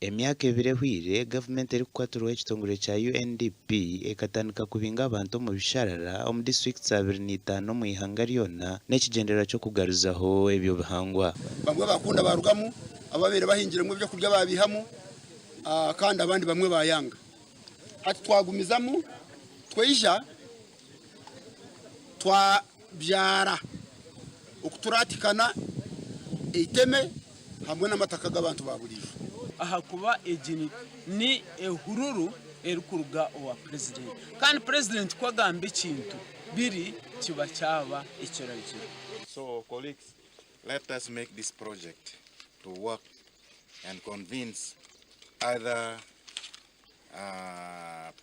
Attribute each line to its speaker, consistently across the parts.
Speaker 1: Emyaka ebiri ehweire, gavumenti erikukwatirwaho ekitongore kya UNDP ekatandika kubinga abantu omu bisharara omu disiturikiti 25 omu ihanga ryona n'ekigyendererwa ky'okugaruzaho eby'obuhangwa.
Speaker 2: Bamwe baakunda baarugamu, abu babaire bahingiremu ebyokurya baabiihamu kandi abandi bamwe baayanga. Hati twagumizamu twaija twabyara okuturatikana eiteme hamwe n'amataka g'abantu ba buriijo.
Speaker 3: Ahakuba egi ni ehururu erikuruga owa Purezidenti kandi Purezidenti ku agamba ekintu biri kiba kyaba ekiragiro.
Speaker 4: So colleagues, let us make this project to work and convince other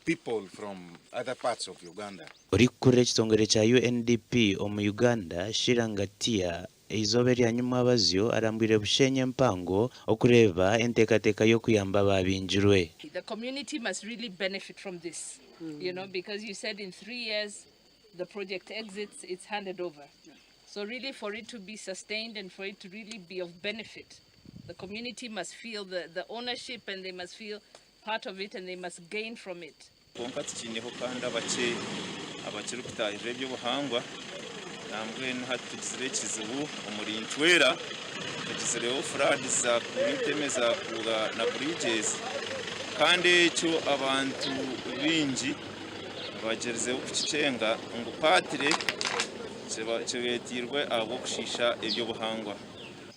Speaker 4: people from other parts of Uganda.
Speaker 1: Orikukurira ekitongore kya UNDP omu Uganda, Sheila Ngatia, eizooba erya nyumwabazyo arambwire Bushenyi empango okureeba enteekateeka y'okuyamba abaabingirwe.
Speaker 5: The community must really benefit from this, because you said in 3 years the project exits, it's handed over. So really for it to be sustained and for it to really be of benefit, the community must feel the ownership and they must feel part of it and they must gain from it.
Speaker 6: Kwonka tukiineho kandi abakye abakirikutahirira eby'obuhangwa. Nambwenu hati tugizire ekizibu omuri Ncwera, tugizireho floods zakuura enteme, zakuura na bridges, kandi ekyo abantu baingi bagyerizeho kukikyenga ngu partly kireetirwe ahabw'okushiisha eby'obuhangwa.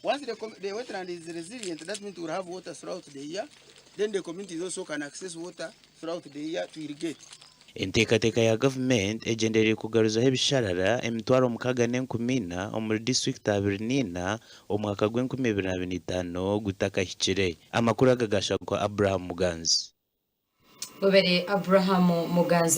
Speaker 2: Once the wetland is resilient, that means we will have water throughout the year. Then the communities also can access water throughout the year to irrigate.
Speaker 1: Enteekateeka ya gavumenti egyendereire kugaruzaho ebisharara 64,000 omuri disiturikiti 24 omwaka gw'e2025 gutakahikire. Amakuru aga gashakwa Abraham Muganzi.
Speaker 7: Bubere Abraham Muganzi.